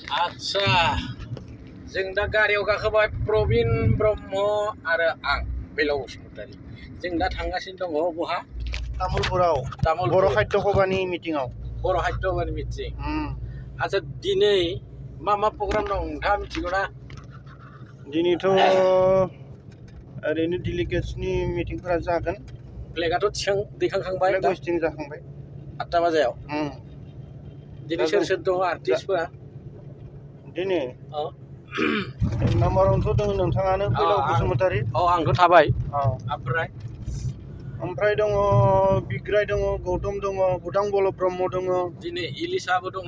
आच्छा जों दा गारियाव गाखोबाय प्रबिन ब्रह्म आरो आं बेलाव बसुमतारी जों दा थांगासिनो दङ बहा तामुलपुराव तामुलपुर बर' साहित्य सभानि मिटिंआव बर' साहित्य सभानि मिटिं आच्छा दिनै मा प्रग्राम दं नोंथाङा मिथिगौ ना दिनैथ' ओरैनो डेलिगेट्सनि मिटिंफोरा जागोन फ्लेगाथ' दैखांखांबाय फ्लेग हस्टिं जाखांबाय 8टा बाजायाव दिनै सोर सोर दङ आर्टिस्टफोरा दिनै औ नाम्बार 1 दङ नोंथाङानो फैलाव बसुमतारी आंथ' थाबाय ओमफ्राय दङ बिग्राय दङ गौतम दङ बुदां बल्लभ ब्रह्म दङ दिनै इलिसाबो दं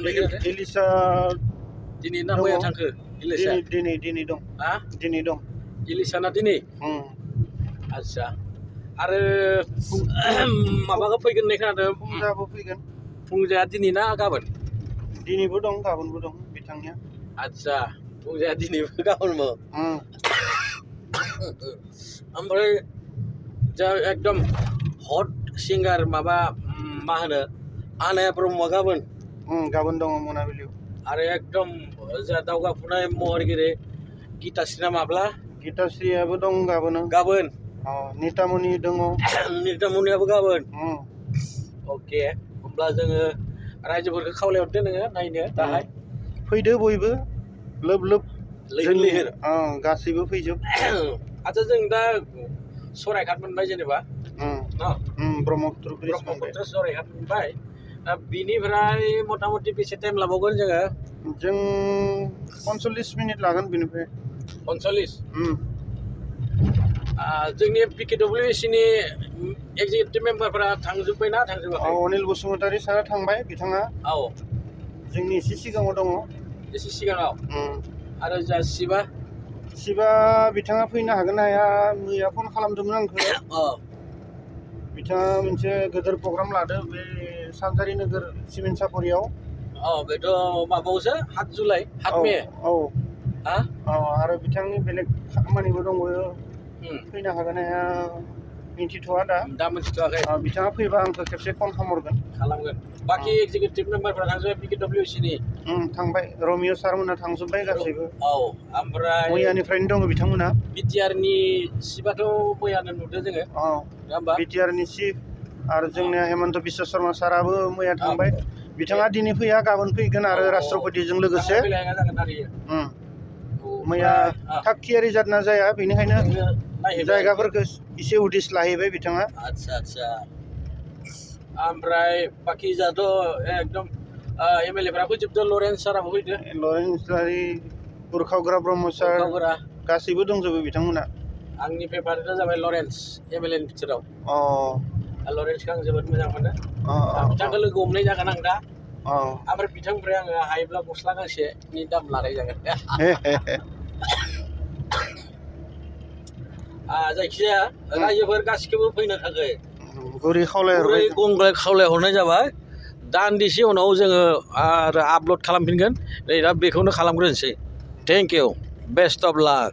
इलिसा दिनै ना मैया थांखो इलिसा दिनै दं दिनै दं इलिसाना दिनै आच्छा आरो माबाखौ फैगोन होननाय खोनादों फुंजाबो फैगोन फुंजाया दिनै ना गाबोन दिनैबो दं गाबोनबो दं बिथांनिया आच्छा फुंजाया दिनैबो गाबोनबो ओमफ्राय जा एकदम हट सिंगार माबा मा होनो आनाया ब्रह्मआ गाबोन दङ मोनाबिलियाव आरो एकदम जा दावगाफुनाय महरगिरि गिताश्रीना माब्ला गिताश्रीयाबो दं गाबोन नितामणि दङ नितामणियाबो गाबोन अके होमब्ला जोङो रायजोफोरखौ खावलायहरदो नोङो नायनो दाहाय फैदो बयबो लोब लैहोर गासैबो फैजोब आच्छा जों दा सरायघाट मोनबाय जेनेबा ब्रह्मपुत्र सरायघाट मोनबाय दा बिनिफ्राय मथा मथि बेसे टाइम लाबावगोन जों 45 मिनिट लागोन बिनिफ्राय 45 जोंनि पिकेडब्लिउसिनि एक्जिकिउटिभ मेम्बारफोरा थांजोब्बाय ना थांजोबाखै अनिल बसुमतारी सारा थांबाय बिथाङा जोंनि एसे सिगाङाव दङ एसे सिगाङाव आरो जा शिबा बिथाङा फैनो हागोन ना हाया मैया फन खालामदोंमोन आंखौ बिथाङा मोनसे गेदेर प्रग्राम लादो बे सानजारि नोगोर सिमेन्ट सापरियाव बेथ' माबायावसो 7 जुलाइ 7 मे आरो बिथांनि बेलेग खामानिबो दंबावो फैनो हागोन ना हाया मिन्थिथ'आ दा मिन्थिथ'वाखै बिथाङा फैबा आंखौ खेबसे फन खालामगोन बाखि एक्जिकिउटिभ मेम्बारफोरा थांजोब्बाय पिकेडब्लिउसिनि थांबाय रमिय सारमोना थांजोब्बाय गासैबो ओमफ्राय मैयानिफ्रायनो दङ बिथांमोना बिटिआरनि सिबाथ' मैयानो नुदों जोङो नङा होमबा बिटिआरनि सिफ आरो जोंनिया हेमन्त बिश्व शर्मा साराबो मैया थांबाय बिथाङा दिनै फैया गाबोन फैगोन आरो राष्ट्रपतिजों लोगोसे मैया थाग थियारि जादोंना जाया बेनिखायनो जायगाफोरखौ एसे उदिस लाहैबाय बिथाङा आच्छा ओमफ्राय बाखि जाथ' एकदम एमएलएफोरा फैजोबदो लरेन्स साराबो फैदो लरेन्स बुरखावग्रा ब्रह्म सार गासैबो दंजोबो बिथांमोना आंनि फेभारेटआ जाबाय लरेन्स एमएलएनि बिथोराव लरेन्सखौ आं जोबोद मोजां मोनो बिथांखौ लोगो हमनाय जागोन आं दा ओमफ्राय बिथांनिफ्राय आङो हायोब्ला गस्ला गांसेनि दाम लानाय जागोन जायखिजाया रायजोफोर गासिखौबो फैनो थाखाय गुरै खावलायहरनाय जाबाय दान्दिसे उनाव जोङो आरो आपल'ड खालामफिनगोन नै दा बेखौनो खालामग्रोनोसै thank you best of lakh